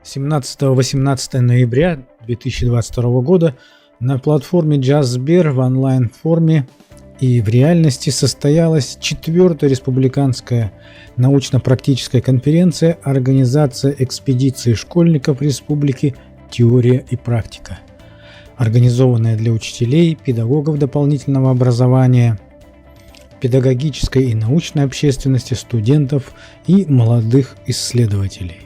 17-18 ноября 2022 года на платформе Jazzbear в онлайн-форме и в реальности состоялась четвертая республиканская научно-практическая конференция «Организация экспедиции школьников республики. Теория и практика», организованная для учителей, педагогов дополнительного образования, педагогической и научной общественности, студентов и молодых исследователей.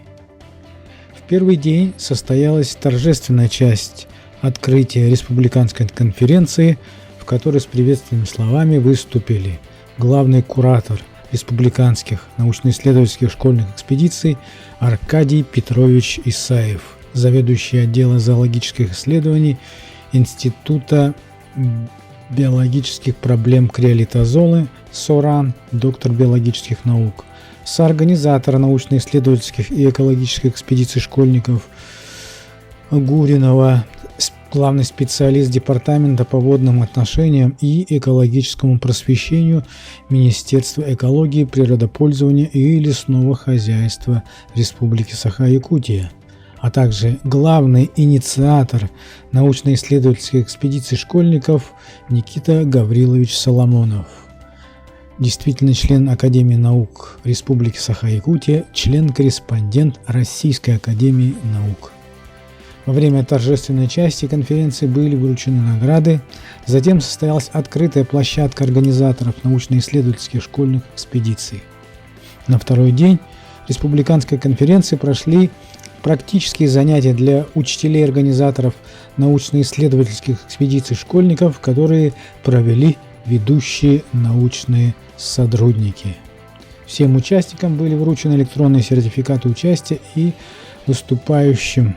В первый день состоялась торжественная часть открытия республиканской конференции, в которой с приветственными словами выступили главный куратор республиканских научно-исследовательских школьных экспедиций Аркадий Петрович Исаев, заведующий отдела зоологических исследований Института биологических проблем криолитозолы СОРАН, доктор биологических наук, соорганизатор научно-исследовательских и экологических экспедиций школьников Гуринова, главный специалист Департамента по водным отношениям и экологическому просвещению Министерства экологии, природопользования и лесного хозяйства Республики Саха-Якутия, а также главный инициатор научно-исследовательской экспедиции школьников Никита Гаврилович Соломонов, действительный член Академии наук Республики Саха-Якутия, член-корреспондент Российской Академии наук. Во время торжественной части конференции были вручены награды, затем состоялась открытая площадка организаторов научно-исследовательских школьных экспедиций. На второй день республиканской конференции прошли практические занятия для учителей и организаторов научно-исследовательских экспедиций школьников, которые провели ведущие научные сотрудники. Всем участникам были вручены электронные сертификаты участия и выступающим.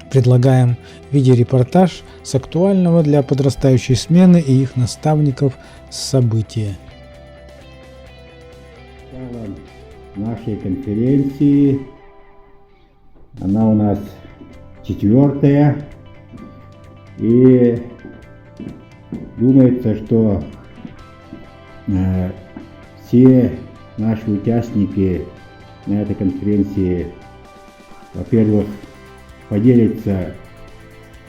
Предлагаем видеорепортаж с актуального для подрастающей смены и их наставников события. Начало нашей конференции. Она у нас четвертая. И думается, что все наши участники на этой конференции, во-первых, поделятся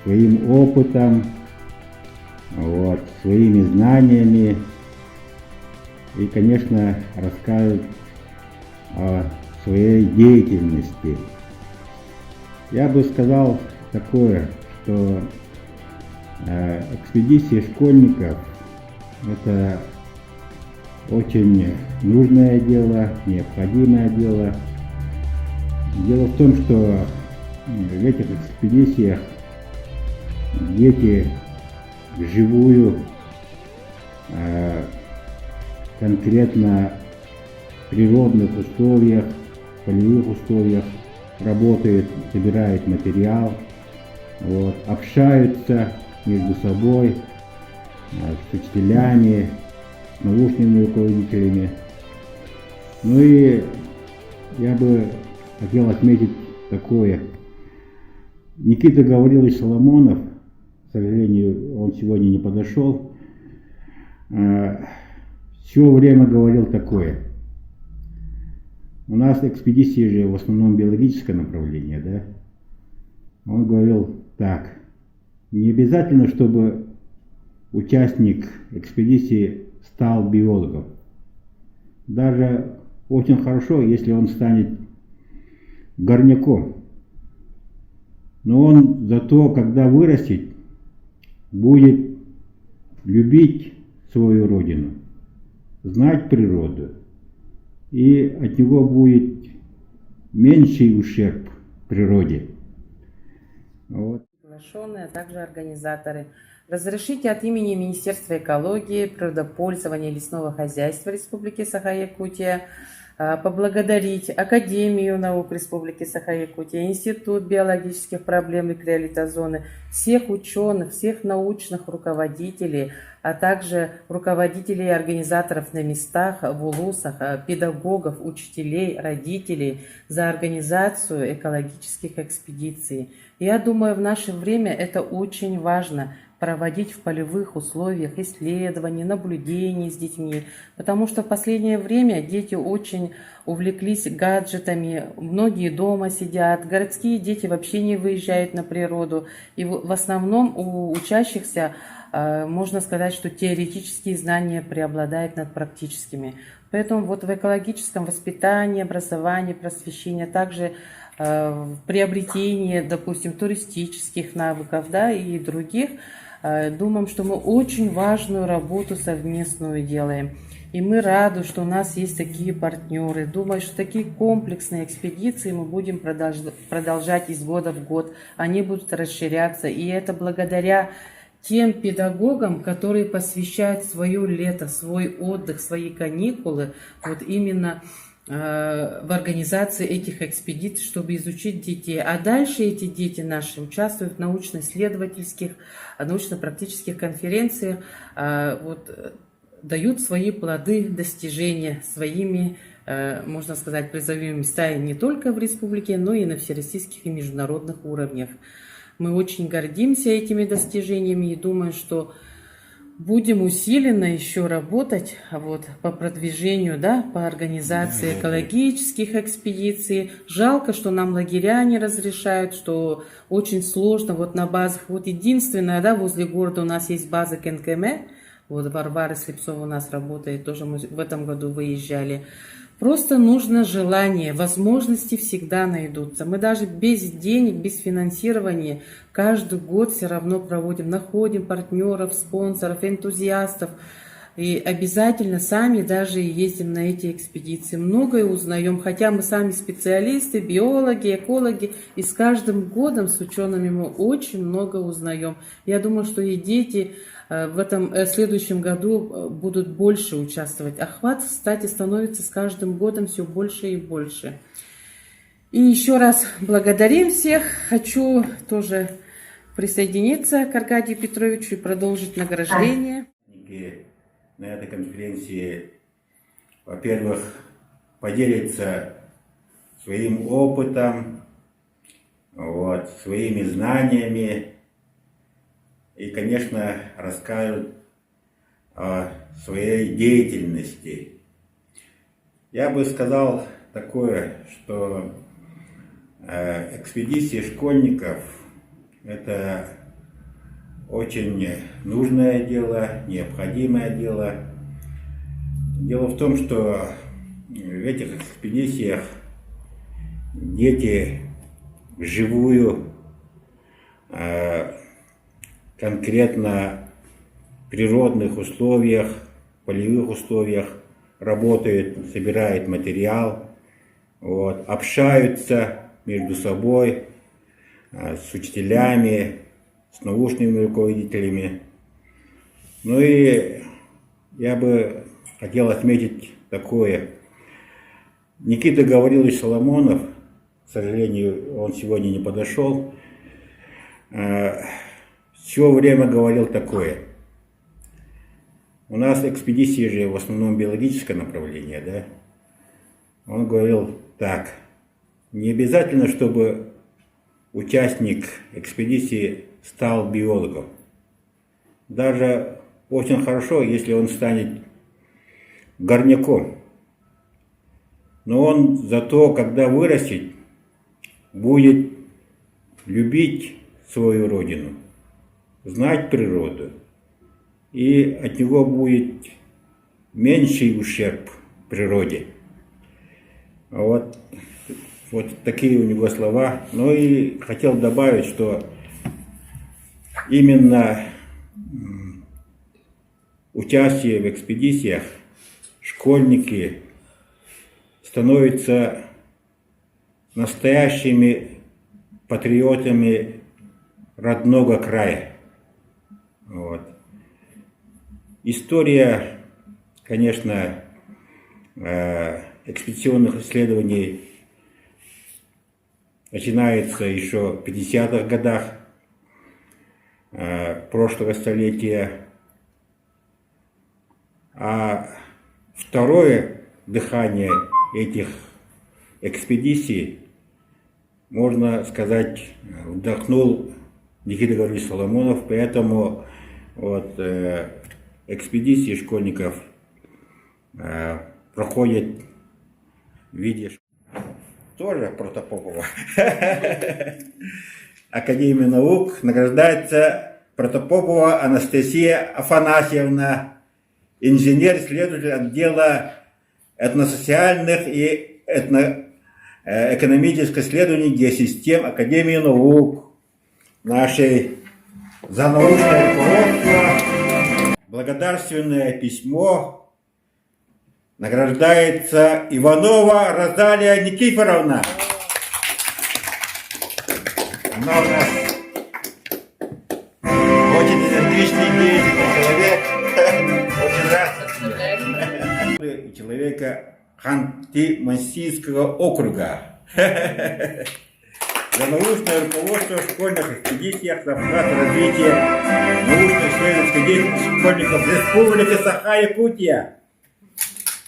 своим опытом, вот, своими знаниями и, конечно, расскажут о своей деятельности. Я бы сказал такое, что экспедиция школьников – это очень нужное дело, необходимое дело. Дело в том, что в этих экспедициях дети вживую, конкретно в природных условиях, полевых условиях работают, собирают материал, вот, общаются между собой, с учителями, с научными руководителями. Ну и я бы хотел отметить такое. Никита Гаврилович Соломонов, к сожалению, он сегодня не подошел, все время говорил такое. У нас экспедиции же в основном биологическое направление, да? Он говорил так: не обязательно, чтобы участник экспедиции стал биологом. Даже очень хорошо, если он станет горняком. Но он зато, когда вырастет, будет любить свою родину, знать природу, и от него будет меньший ущерб природе. Вот. Приглашенные, а также организаторы. Разрешите от имени Министерства экологии, природопользования и лесного хозяйства Республики Саха-Якутия поблагодарить Академию наук Республики Саха-Якутия, Институт биологических проблем и криолитозоны, всех ученых, всех научных руководителей, а также руководителей и организаторов на местах, в улусах, педагогов, учителей, родителей за организацию экологических экспедиций. Я думаю, в наше время это очень важно. проводить в полевых условиях исследований, наблюдений с детьми, потому что в последнее время дети очень увлеклись гаджетами, многие дома сидят, городские дети вообще не выезжают на природу. И в основном у учащихся, можно сказать, что теоретические знания преобладают над практическими. Поэтому вот в экологическом воспитании, образовании, просвещении, а также в приобретении, допустим, туристических навыков, да, и других, думаем, что мы очень важную работу совместную делаем. И мы рады, что у нас есть такие партнеры. Думаю, что такие комплексные экспедиции мы будем продолжать из года в год. Они будут расширяться. И это благодаря тем педагогам, которые посвящают свое лето, свой отдых, свои каникулы вот именно в организации этих экспедиций, чтобы изучить детей. А дальше эти дети наши участвуют в научно-исследовательских, научно-практических конференциях, вот, дают свои плоды достижения своими, можно сказать, призовыми местами не только в республике, но и на всероссийских и международных уровнях. Мы очень гордимся этими достижениями и думаем, что будем усиленно еще работать вот, по продвижению, да, по организации экологических экспедиций. Жалко, что нам лагеря не разрешают, что очень сложно вот на базах. Вот единственное, да, возле города у нас есть база Кэнкэмэ, вот Варвара Слепцова у нас работает, тоже мы в этом году выезжали. Просто нужно желание, возможности всегда найдутся. Мы даже без денег, без финансирования каждый год все равно проводим, находим партнеров, спонсоров, энтузиастов. И обязательно сами даже ездим на эти экспедиции. Многое узнаем, хотя мы сами специалисты, биологи, экологи. И с каждым годом с учеными мы очень много узнаем. Я думаю, что и дети в этом следующем году будут больше участвовать. Охват, кстати, становится с каждым годом все больше и больше. И еще раз благодарим всех. Хочу тоже присоединиться к Аркадию Петровичу и продолжить награждение. На этой конференции, во-первых, поделиться своим опытом, вот, своими знаниями и, конечно, расскажут о своей деятельности. Я бы сказал такое, что экспедиции школьников – это очень нужное дело, необходимое дело. Дело в том, что в этих экспедициях дети вживую, конкретно в природных условиях, полевых условиях работают, собирают материал, вот, общаются между собой, с учителями, с научными руководителями. Ну и я бы хотел отметить такое. Никита Гаврилович Соломонов, к сожалению, он сегодня не подошел, все время говорил такое. У нас экспедиции же в основном биологическое направление, да? Он говорил так: не обязательно, чтобы участник экспедиции стал биологом. Даже очень хорошо, если он станет горняком. Но он зато, когда вырастет, будет любить свою родину, знать природу, и от него будет меньший ущерб природе. Вот такие у него слова. Ну и хотел добавить, что именно участие в экспедициях школьники становятся настоящими патриотами родного края. Вот. История, конечно, экспедиционных исследований начинается еще в 50-х годах прошлого столетия. А второе дыхание этих экспедиций, можно сказать, вдохнул Никита Гаврилович Соломонов, поэтому Вот, экспедиции школьников проходят в виде тоже Протопопова. Академия наук награждается Протопопова Анастасия Афанасьевна, инженер-исследователь отдела этносоциальных и этноэкономических исследований геосистем Академии наук нашей за научное руководство. Благодарственное письмо награждается Иванова Розалия Никифоровна. Она у нас очень энергичный, деятельный человек. Очень рад. Человека Ханты-Мансийского округа. За научное руководство в школьных экспедициях за вклад в развитие научно-исследовательской деятельности школьников Республики Саха-Якутия.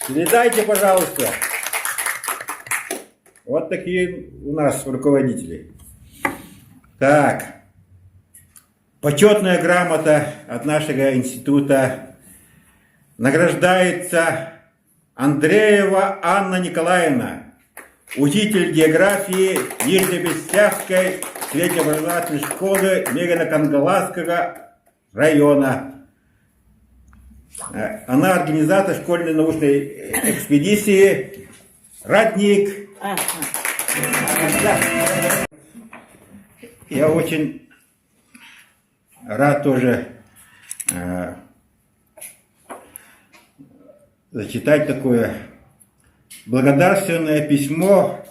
Передайте, пожалуйста. Вот такие у нас руководители. Так. Почетная грамота от нашего института награждается Андреева Анна Николаевна, учитель географии Нижнебесяхской среднеобразовательной школы Мегино-Кангаласского района. Она организатор школьной научной экспедиции «Родник». Я очень рад тоже зачитать такое благодарственное письмо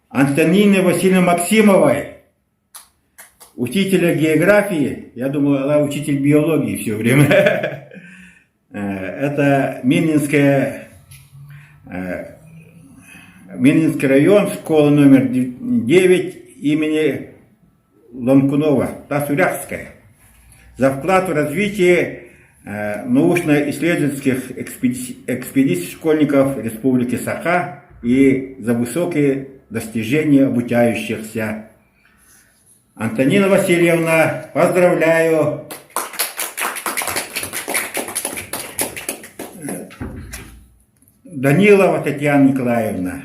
Антонины Васильевны Максимовой, учителя географии, я думаю, она учитель биологии все время. Это Мининская, Мининский район, школа номер 9 имени Ломкунова, Тасуряхская. За вклад в развитие научно-исследовательских экспедиций школьников Республики Саха и за высокие достижения обучающихся. Антонина Васильевна, поздравляю! Данилова Татьяна Николаевна,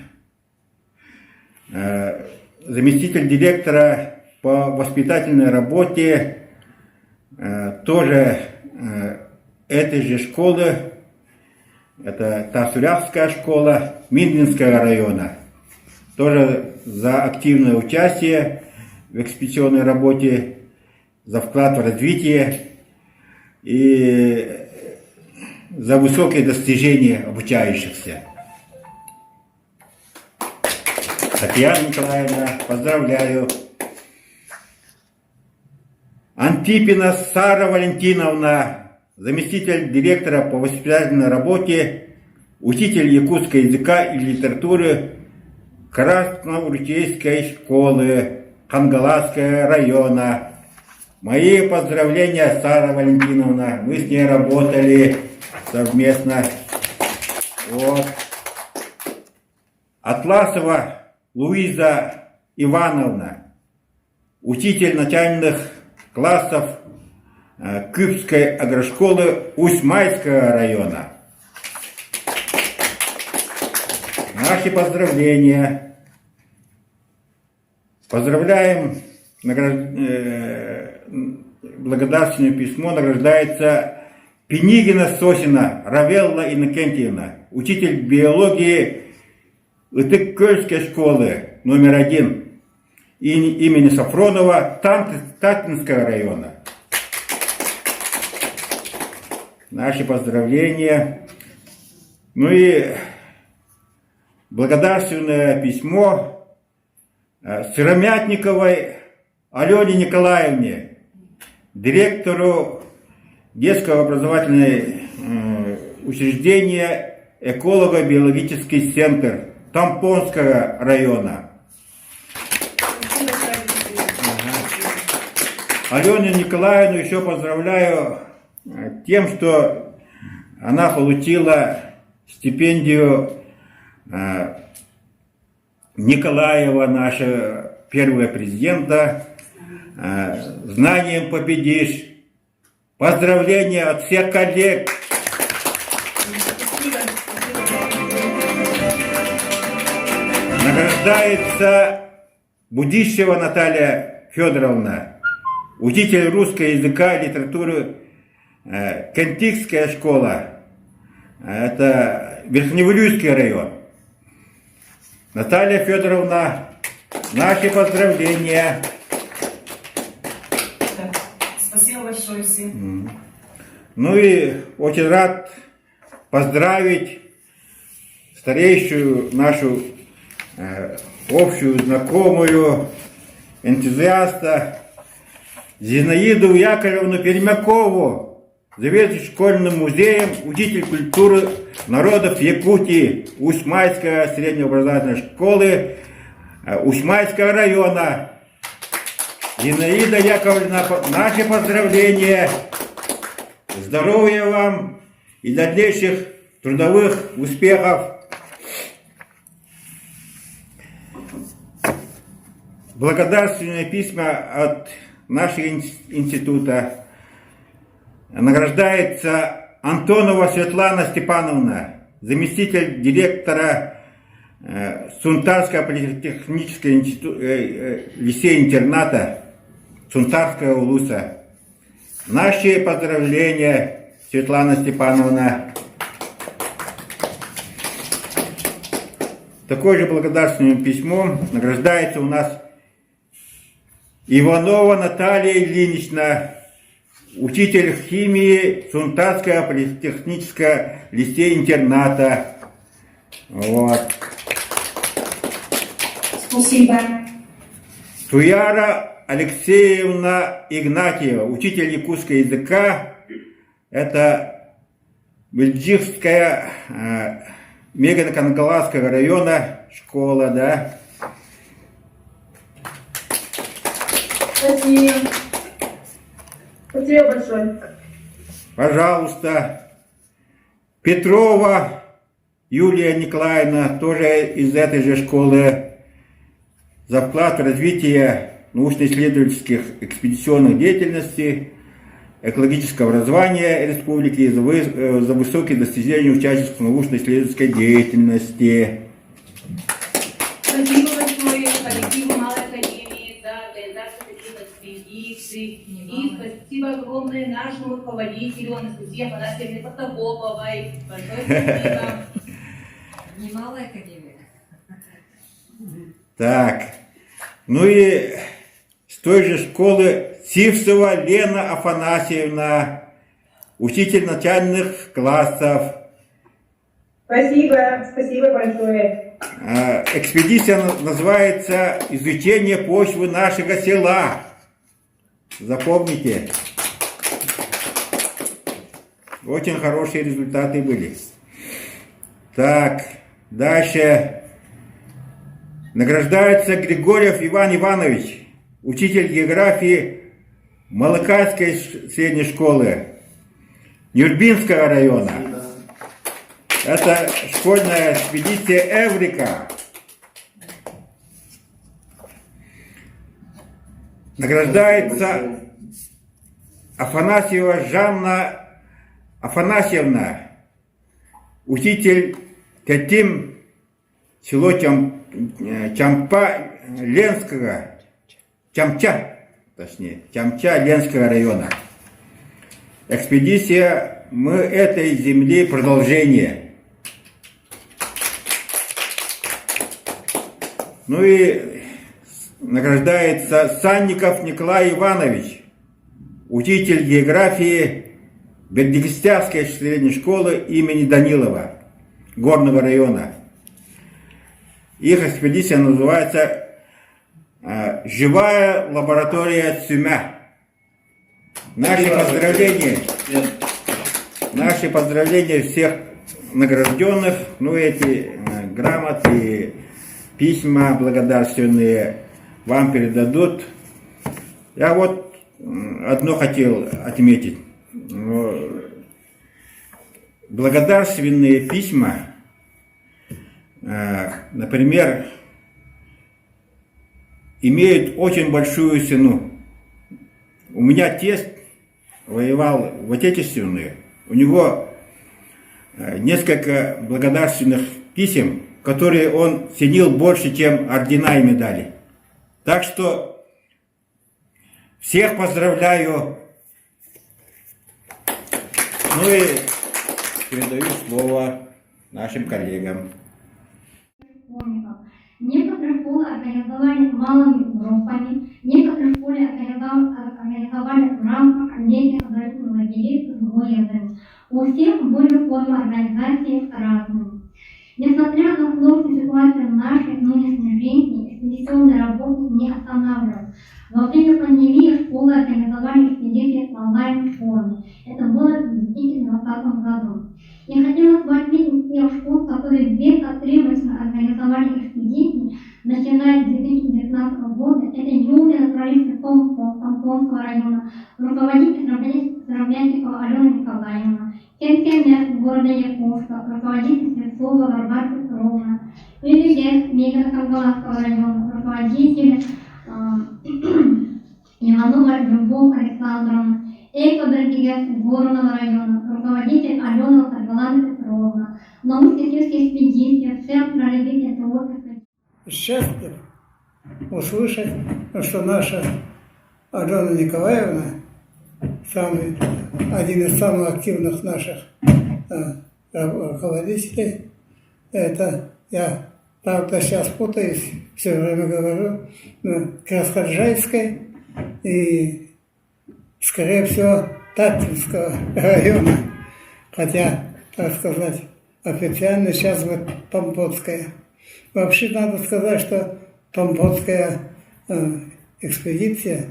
заместитель директора по воспитательной работе тоже этой же школы, это Тасурявская школа Миндинского района. Тоже за активное участие в экспедиционной работе, за вклад в развитие и за высокие достижения обучающихся. Татьяна Николаевна, поздравляю. Антипина Сара Валентиновна, заместитель директора по воспитательной работе, учитель якутского языка и литературы Красноурчейской школы Хангаласского района. Мои поздравления, Сара Валентиновна. Мы с ней работали совместно. Вот. Атласова Луиза Ивановна, учитель начальных классов Кыпской агрошколы Усть-Майского района. Наши поздравления. Поздравляем. Благодарственное письмо награждается Пенигина Сосина Равелла Иннокентьевна, учитель биологии Ытык-Көлской школы номер один имени Сафронова Татинского района. Наши поздравления. Ну и благодарственное письмо Сыромятниковой Алене Николаевне, директору детского образовательного учреждения эколого-биологический центр Тампонского района. Алену Николаевну еще поздравляю тем, что она получила стипендию Николаева, нашего первого президента, «Знанием победишь». Поздравления от всех коллег! Награждается Будищева Наталья Федоровна, учитель русского языка и литературы э, Кентикская школа. Это Верхневилюйский район. Наталья Федоровна, наши поздравления. Спасибо большое всем. Ну и очень рад поздравить старейшую нашу э, общую знакомую, энтузиаста Зинаиду Яковлевну Пермякову, заведующую школьным музеем, учитель культуры народов Якутии, Усть-Майской среднеобразовательной школы э, Усть-Майского района. Зинаида Яковлевна, наши поздравления! Здоровья вам и дальнейших трудовых успехов! Благодарственные письма от нашего института награждается Антонова Светлана Степановна, заместитель директора э, Сунтарского политехнического института, э, э, лицея-интерната Сунтарского улуса. Наши поздравления, Светлана Степановна. Такой же благодарственным письмом награждается у нас Иванова Наталья Ильинична, учитель химии Сунтарского политехнического лицея-интерната. Вот. Спасибо. Туяра Алексеевна Игнатьева, учитель якутского языка. Это Бельджихская, э, Мегино-Кангаласского района школа, да. Спасибо. Спасибо большое. Пожалуйста. Петрова Юлия Николаевна, тоже из этой же школы, за вклад в развитие научно-исследовательских экспедиционных деятельности, экологического образования республики и за, вы, э, за высокие достижения участников научно-исследовательской деятельности. Спасибо большое коллективу Малой Академии за организацию таких экспедиций. И спасибо огромное нашему руководителю Анастасии Афанасьевне Потапоповой. Большое спасибо. Не Малая Академия. Так, ну и с той же школы Сивцева Лена Афанасьевна, учитель начальных классов. Спасибо, спасибо большое. Э, экспедиция называется «Изучение почвы нашего села». Запомните. Очень хорошие результаты были. Так, дальше. Награждается Григорьев Иван Иванович, учитель географии Малыкайской средней школы Нюрбинского района. Это школьная экспедиция «Эврика». Награждается Афанасьева Жанна Афанасьевна, учитель Тетим, село Чам, э, Чампа Ленского, Чамча, точнее, Чамча Ленского района. Экспедиция «Мы этой земли. Продолжение». Ну и награждается Санников Николай Иванович, учитель географии Бердигестявской средней школы имени Данилова, Горного района. Их экспедиция называется э, «Живая лаборатория Цюмя». Наши поздравления, наши поздравления всех награжденных, ну эти э, грамоты, письма благодарственные вам передадут. Я вот одно хотел отметить. Благодарственные письма, э, например, имеют очень большую цену. У меня тесть воевал в Отечественную. У него несколько благодарственных писем, которые он ценил больше, чем ордена и медали. Так что всех поздравляю. Ну и передаю слово нашим коллегам. Некоторые школы организовали малыми группами, некоторые школы организовали в рамках летних оздоровительных лагерей с выездами. У всех были формы организации разные. Несмотря на сложную ситуацию в нашей нынешней жизни, экспедиционные работы не останавливались. Во время пандемии школы организовали экспедиции в онлайн-форме. Это было в 2020 году. И хотелось бы отметить тех школ, которые безотрывочно организовали экспедиции, начиная с 2019 года. Это юный натуралист Томского района, руководитель Сыровятникова Алена Николаевна, пенсионер города Якутска, руководитель Сверцова Варвара Петровна, Лилюгер Мегино-Кангаласского района, руководитель Иванова Любовь Александровна, Эко-Бердигес Горного района, руководитель Алена Саргалана Петровна, научно-техническая экспедиция Центра развития творчества. Счастлив услышать, что наша Алена Николаевна, самый, один из самых активных наших руководителей, это я, правда, сейчас путаюсь, все время говорю, Красноджайской и, скорее всего, Таттинского района, хотя, так сказать, официально сейчас вот Томпотская. Вообще надо сказать, что Томпотская экспедиция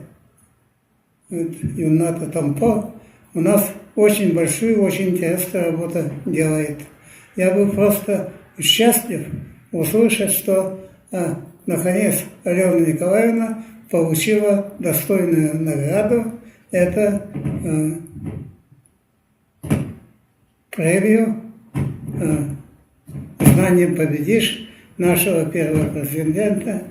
Юната Томпо у нас очень большую, очень интересную работу делает. Я был просто счастлив услышать, что наконец Алена Николаевна получила достойную награду. Это премию «Знанием победишь» нашего первого президента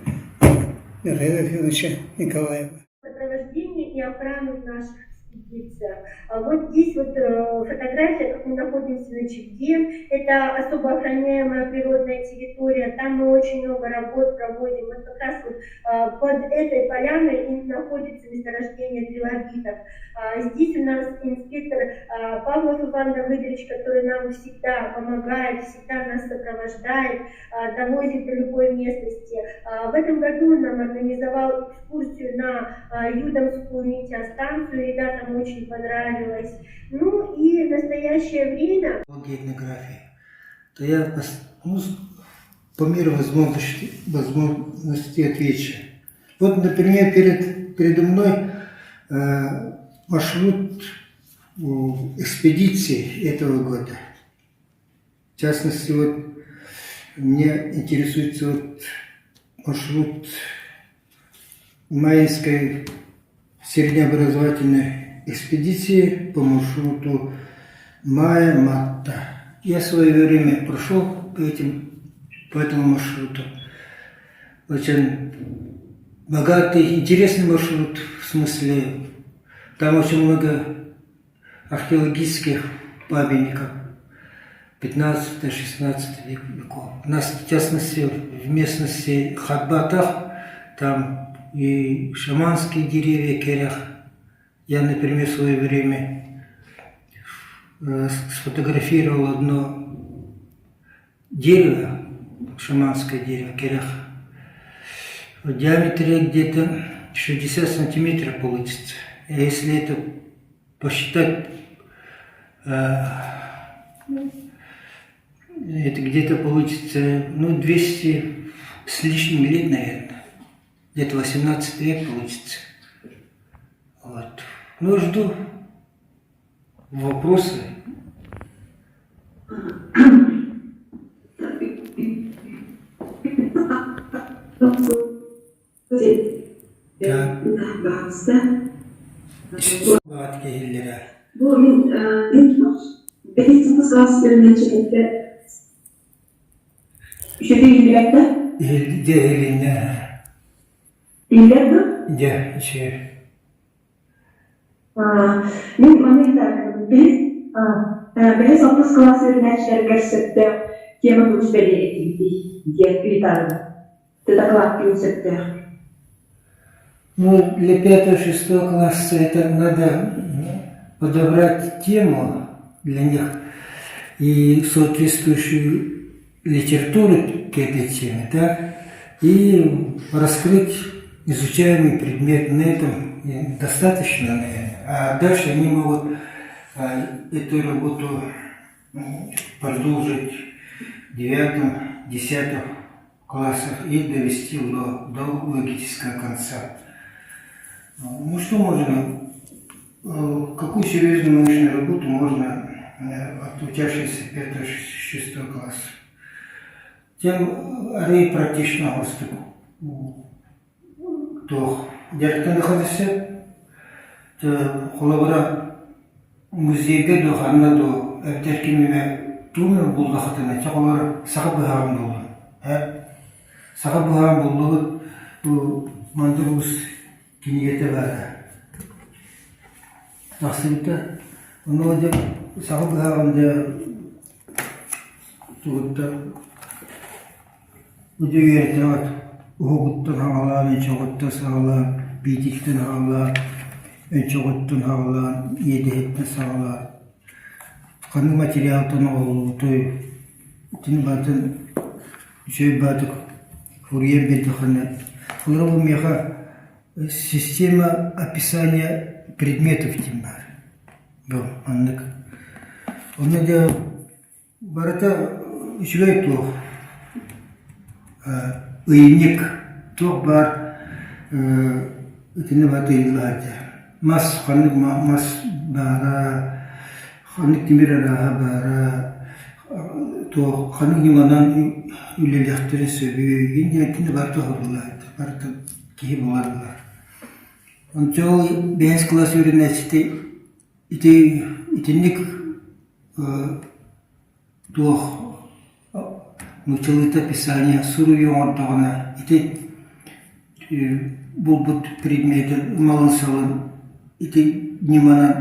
Михаила Ефимовича Николаева. Сопровождение и охрану в наших экспедициях. Вот здесь вот фотография, как мы находимся на Чегде. Это особо охраняемая природная территория. Там мы очень много работ проводим. Вот как раз вот под этой поляной и находится месторождение трилобитов. Здесь у нас инспектор Павлов Иван Давыдович, который нам всегда помогает, всегда нас сопровождает, довозит до любой местности. В этом году он нам организовал экскурсию на Юдомскую метеостанцию. Ребятам очень понравилось. Ну и в настоящее время... Этнографии, то я ну, по мере возможности отвечу. Вот, например, передо мной маршрут экспедиции этого года. В частности, вот меня интересует вот маршрут Майинской среднеобразовательной экспедиции по маршруту Майя-Матта. Я в свое время прошел по этому маршруту. Очень богатый, интересный маршрут, в смысле, там очень много археологических памятников 15-16 веков. У нас, в частности, в местности Хатбатах, там и шаманские деревья керех. Я, например, в свое время сфотографировал одно дерево, шаманское дерево, керех. В диаметре где-то 60 сантиметров получится. А если это посчитать, это где-то получится, ну, 200 с лишним лет, наверное. Где-то 18 век получится. Вот. Ну, жду вопросы. Так. Баат киһилэрэ. Бу мин бэһис саас үөрэнээччилэргэ үчүгэй иһиллибэт да? Дьэ иһилиннэ. Иһиллэр да? Дьэ, үчүгэй. Мин маннык бэһис бэһис алтыс кылаас үөрэнээччилэригэр сөптөөх тема тус бэлиэ этибитий диэн ыйытарым. Дакылааттыын сөптөөх. Ну, для пятого-шестого класса это надо подобрать тему для них и соответствующую литературу к этой теме, да, и раскрыть изучаемый предмет на этом достаточно, наверное. А дальше они могут эту работу продолжить в девятом, десятом классах и довести до, до логического конца. Ну что можно, какую серьезную научную работу можно от учащихся 5-6 класса? Тем арый практично оҕустук туох дьарыктаныахха сөп. Холобура, музейга дуо, ханна дуо, эбэтэр ким эмэ тугу эмэ буллахытына, чэ холобура, саха быһаҕын буллун, ээ Саха быһаҕын буллубут, бу Мандыр Уус кинигэтэ баара. Тахсыбыта. Ону дьэ саха быһаҕын дьэ тугуттан Үтүгүөртэҕит уһугуттан саҕалаан, өнчөҕүттэн саҕалаан, биититтэн саҕалаан, өнчөҕүттэн саҕалаан, иэдэһиттэн саҕалаан ханнык материалтан оҥоһуллубутай итини барытын үчүгэй баҕайытык суруйан биэрдэххинэ холобура бу миэхэ система описания предметов диэн баар бу маннык онно дьэ Барыта үчүгэй туох ыйынньык туох баар итини барыта ыйыллар дии. Мас ханнык мас баара, ханнык тимир арааһа баара, туох ханнык ньыманан үлэлиэхтэрин сөбүй диэн итини барыта оһоруллар барыта киһи булар булар. Ончу ол бэһис кылаас үөрэнээччитэ ити итинник туох нууччалыыта описание суруйуу оҥордоҕуна ити булбут предметин малын-салын ити ньыманан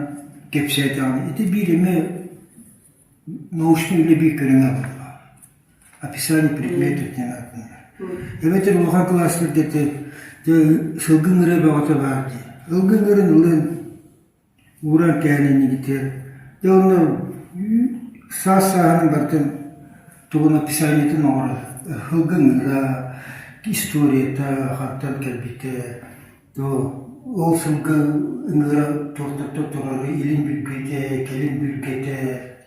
кэпсээтэҕинэ ити биир эмэ научнай үлэ биир көрүҥэ буолла описание предметов диэн ааттанар эбэтэр улахан кылаастарга ити сылгы ыҥырыа бөҕөтө баар дии ылгы ыҥырын ылын Ууран кээн иннигитигэр дьэ онно саас сааһынан барытын тугун описаниетын оҥорор сылгы ыҥыра, историята хантан кэлбитэ, ол сылгы ыҥыра туохтартан турарый, илин бүлгэтэ, кэлин бүлгэтэ,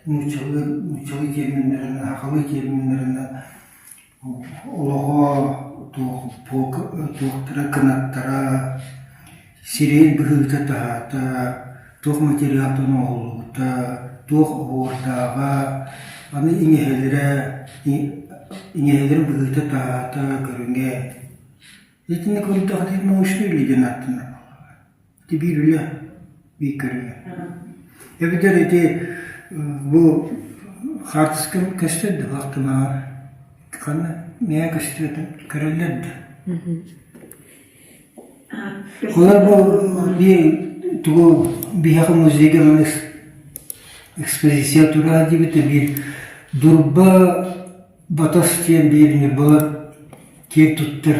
нууччалыы нууччалыы терминнэринэн, сахалыы терминнэринэн Олоҕо туохтара кынаттара, сирэйин быһыыта-таһаата, туох материалтан оҥоһуллубута, туох оһуордааҕа, аны иҥэһэлэрэ, иҥэһэлэрин быһыыта-таһаата, көрүҥэ. Итинник көрдөххө научнай үлэ диэн ааттанар буоллаҕа. Ити биир үлэ, биир көрүҥэ. Эбэтэр ити бу хаартыска көстөр да баахтымаҕар ханна мэйэ көстүбэтин көрөллөр да. Олор бу биир тугу биһиэхэ музейга маны экспозиция тураа диэбитэ биир дурба Батас диэн биир ньурбалар киэн туттар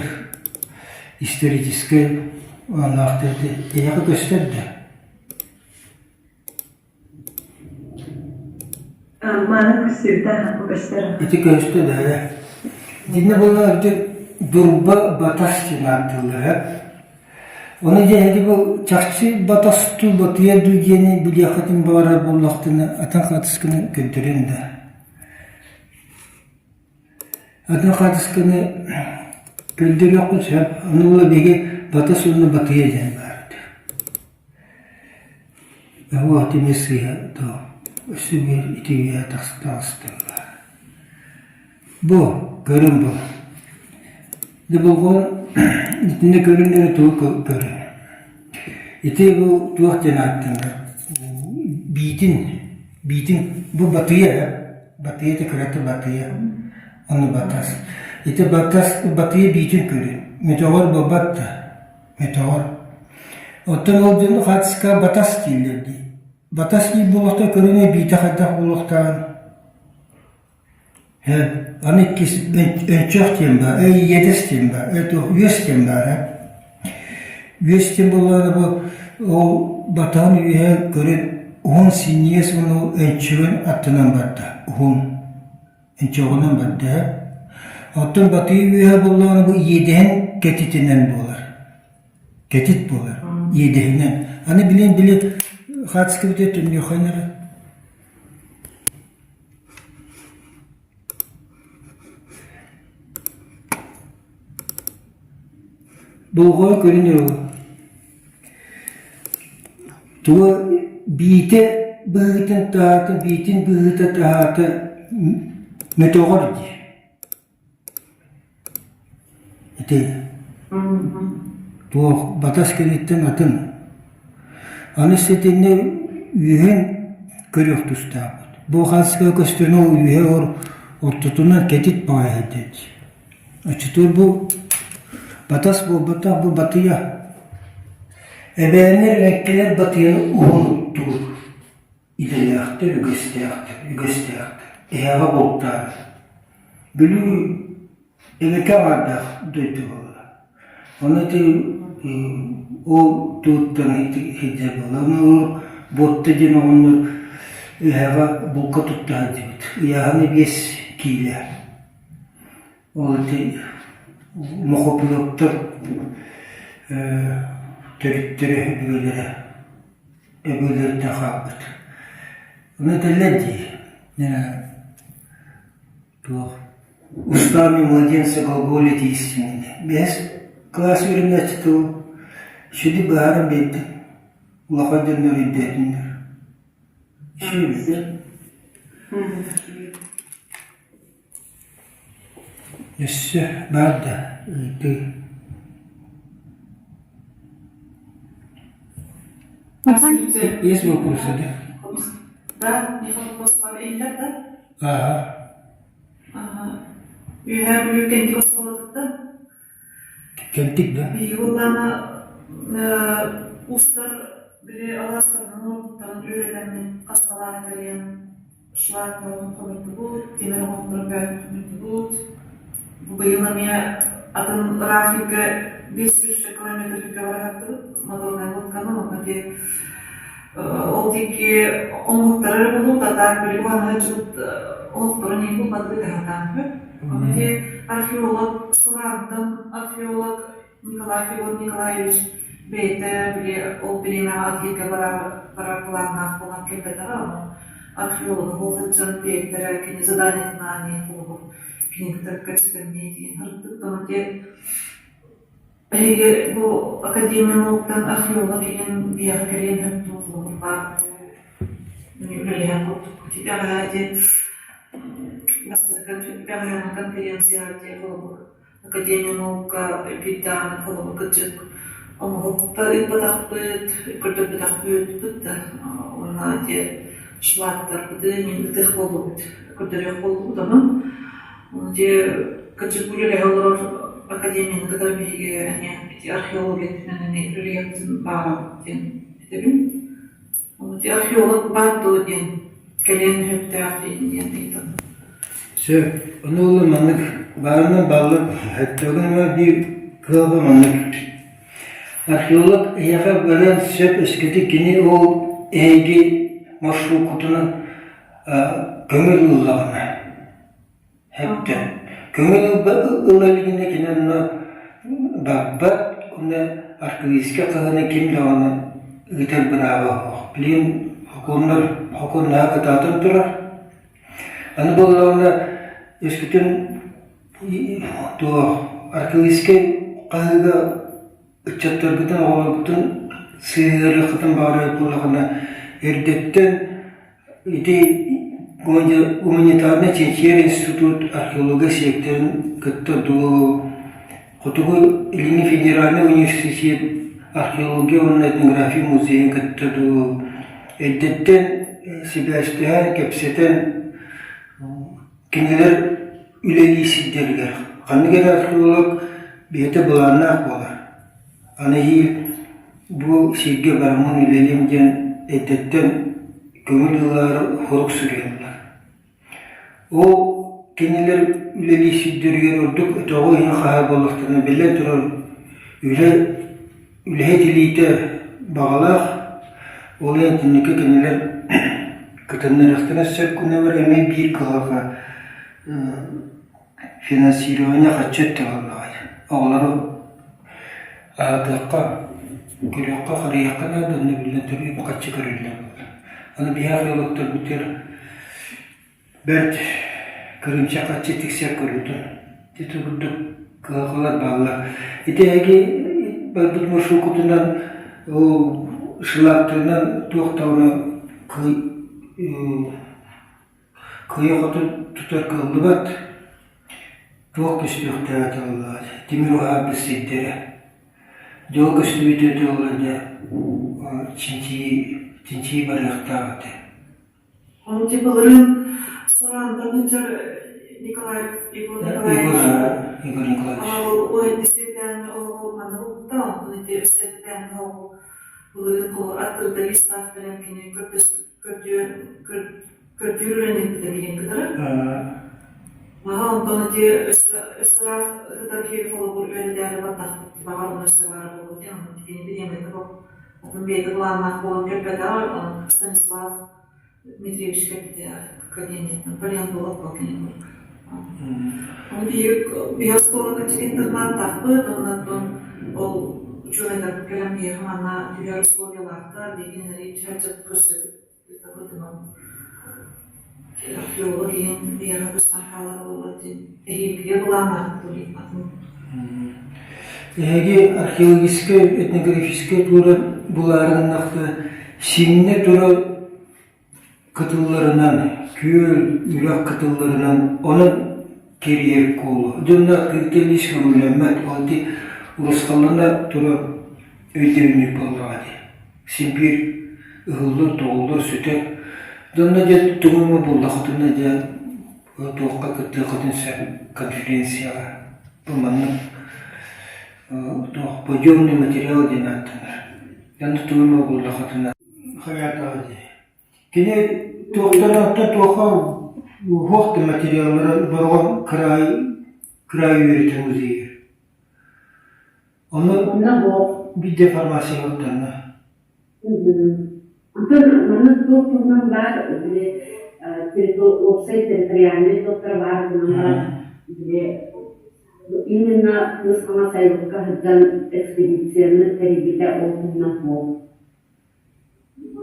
историческай анаахтар эһиэхэ көстөр да? Мааны көстүбүтэ, бу көстөр. Ити көстө да эрэ. Итиннэ буолла дурба батас диэн ааттыыллар Ону дьэ эһиги бу чахчы батастуу батыйа дуу диэни билиэххитин баҕарар буоллахтына атын хаатысканы көрдөрүөн да. Атын хаатысканы көрдөрүөххүн сөп. Ону ыла биһиги батас уонна батыйа диэн баар этэ. Оо ити эмиэ сыыһа доо. Өссө биир ити үөһэ таҕыстым баар. Бу көрүҥ бу. Дьэ болҕойон итиннэ көрүҥ эрэ тугу көрүҥ. Ити бу туох диэн ааттанар биитин биитин бу батыйа батыйа ити кырата батыйа ону батас. Ити батас батыйа биитин көрүҥ. Метеор буолбат да метеор. Оттон ол дьон хаартыска батас дииллэр дии. Батас диир буолуохтаах көрүҥэ биитэ хайдах буолуохтааҕын. Аны иккис өнчөх диэн баар, иэдэс диэн баар, үөс диэн баар ээ. Үөс диэн буоллаҕына бу ол батаһын үөһэ көрөн уһун синньигэс уонна ол өнчөҕүн аттынан барда, уһун өнчөҕүнэн барда ээ. Оттон батыйа үөһэ буоллаҕына бу иэдэһин кэтитинэн буолар, кэтит буолар иэдэһинэн. Аны билин били хаартыска бүтэ төннүөххэ эрэ. Болҕойо көрүнэр ол Туга биитэ быһыытын таһаата, биитин быһыыта таһаата мөтөҕөр дии Ити туох батас кэнниттэн атын. Аны ситиннэ үөһүн көрүөх тустаахпыт. Бу хаска көстөрүнэн ол үөһэ ор ортотунан кэтит баҕайы сылдьар дии. Оччотугар бу батас буолбатах, бу батыйа. Эбээннэр эҥкилэр батыйаны уһун оттуур идэлээхтэр, үгэстээхтэр, үгэстээхтэр. Эһэҕэ бултаан. Бүлүү эбэкэ аҥаардаах дойду буолла. Ону ити ол тууттан сылдьар буолла. Ону ол буотта диэн оҕонньор эһэҕэ булка тутта сылдьыбыт. Ыйааһына 5 киилэ. Ол ити мохопулоктар төрүттэрэ өбүгэлэрэ өбүгэлэриттэн хаалбыт. Ону этэллэр дии туох устами младенца глаголит истины диэн. Бэһис кылаас үөрэнээччи тыл сүдү быһааран биэрдим. Улахан дьоннор өйдөөтүннэр. Үчүгэй Өссө баар да ыйытыы Есть вопросы, да? Да, вопрос бар иһиллэр да? Ааһа. Үөһээ Бүлүү Кэнтик оскуолатыттан. Кэнтик да? Биһиги буоллаҕына устар били алаастарынан уопуттарын үөрэтэммит хасталаан кэлиэн шлак бөҕөнү хомуйдубут, тимир оҥоһуктарын бөҕөнү хомуйдубут. Бу быйыл эмиэ атын ыраах сиргэ 500 километр сиргэ бараһаттыбыт моторнай лодканы онно ити ол диэки оҥоһуктары эрэ булбут, а так били уһаныһа дьыбыт оҥоһуктарын иһин булбатыбыт аһатаан үһү. Ону ити археолог Сурантан археолог Николай Федор Николаевич бэйэтэ били ол бириэмэҕэ архивга барар барар былааннаах буолан кэлбэтэҕэ, ону археологы буола сылдьан бэйэлэрэ кини заданиетынаан холобур кини кытары кэпсэтэммит диэн ырыттык ону ити эһиги бу академия науктан археолог иһин биһиэхэ кэлиэн сөп дуо холобур баар үлэлэһэн курдук ити бэҕэһээ ити бастакы бэҕэһээҥҥи конференцияҕа ити холобур Академия наука биирдэҕин холобур кырдьык оҥоһукта ыыппатахпыт, көрдөрбөтөхпүт да уонна ити шлактарбытын ыытыах буоллубут, көрдөрүөх буоллубут онон ити кырдьык үлэлэһэ олорор академияны кытары биһиги эмиэ ити археология өттүнэн эмиэ үлэлиэхпитин баҕарабыт диэн этэбин. Ити археолог баар дуо диэн кэлиэн сөптөөх диэн ыйытабын. Сөп. Ону ол маннык баарынан бааллар өттөгүн биир кыалга маннык. Археолог эһиэхэ барыан сөп өскөтө кини ол эһиги маршруккутунан көҥүл ыллаҕына. Эптэ. Көҥүл ыла илигинэ кини онно барбат уонна архивистка хаһыына ким даҕаны ыытар бырааба суох. Билигин сокуоннар сокуоннаһа кытаатан турар. Аны буоллаҕына өскөтүн туох архивистскай хаһыыга ыччаттаргытын, оҕолоргутун сыһыарыаххытын баҕарар буоллаҕына эрдэттэн Ити гуманитарнай чинчийэр институт археология сиэктэрин кытта дуу, Хотугу Илиҥҥи федеральнай университет археология уонна этнография музейын кытта дуу эрдэттэн сибээстэһэн, кэпсэтэн кинилэр үлэлии сирдэригэр ханнык эрэ археолог бэйэтэ былааннаах буолар. Аны эһиил. Бу сиргэ бараммын үлэлиэм диэн эрдэттэн көҥүл ылаары хорук суруйаллар. Ол кинилэр үлэлиир сирдэригэр ордук өтөҕү иһин хаһаа буоллахтарына, биллэн турар, үлэ үлэһит илиитэ баҕалаах, ол иһин итинниккэ кинилэр кытыннарыахтара сөп гыннар эмиэ биир кыһалҕа Финансирование харчы өттө буоллаҕай. Оҕолору аһатыахха, көрүөххэ, харыйыахха наада, онно биллэн турар үп-харчы көрүллэр буолар. Аны биһиги археологтарбытыгар бэрт кырыымчах харчы тиксэр куруутун. Ити курдук кыһалҕалар бааллар. Ити эһиги барбыт маршруккутунан ол шлактарынан туох даҕаны Кыайа-хото тутар кыаллыбат, туох көстүөхтээҕэ табыллыбат, тимир уһаабыт сирдэрэ. Дьол көстүбүтэ туолла дьэ чинчийии чинчийии барыахтаах этэ. Ону типа былырыын Сарантан сылдьар Николай Егор Николаевич Егор Николаевич ол ити оҕо манна булта, онтон ити сэттээн оҕо былырыын аттырдаристаах кэлэн кини көрдөспүт көрдүөн көрдүүр үлэни билигин кытары. Маһа онтон ити өссө өссө ыраах ытар киһи холобур үөрэтээри бардахпыт баҕар онно өссө баар буолуо диэн онон кини бириэмэтэ атын бэйэтэ былааннаах буолан кэлбэтэҕэ онон Станислав Дмитриевич кэлбитэ академияттан палеонтолог буол кини курдук. Ону биһиги биһи оскуолаҕа интернаттаахпыт онон ол учуонайдарбыт кэлэн биһиэхэ манна түһэр условиялаахтар биһиги түһэр көрсөбүт археолог иһин биһиэхэ көстөн хаалар буолла диэн эһиилгигэ былааннаахпыт атын Эһиги археологическай, этнографическай туора булаары гыннахта синнэ тура кытылларынан, күөл, үрэх кытылларынан онон кэрийэр куолу. Дьонно кэллис көҥүллэммэт, ол ити урусхаллана турар өйдөбүнньүк буоллаҕа дии. Син биир ыһыллар, тоҕуллар, сүтэр. Дьонно дьэ тугу эмэ буллахытына дьэ туохха кыттыаххытын сөп конференцияҕа. Бу маннык туох подъемный материал диэн ааттанар. Дьонно тугу эмэ буллахытына Хайаатаҕа дии. Кини туохтан оттон туохха уһуох да материаллара Бороҕон кыраай кыраай үөрэтэр музейыгар. Онно Онно буох. биир деформация оттонно. Онтон маннык туох туһунан баар били уопсай территориальнай туохтара баар гынан баран били именно кыыс хаҥас сайылыкка сылдьан экспедицияны тэрийбитэ ол туһунан суох.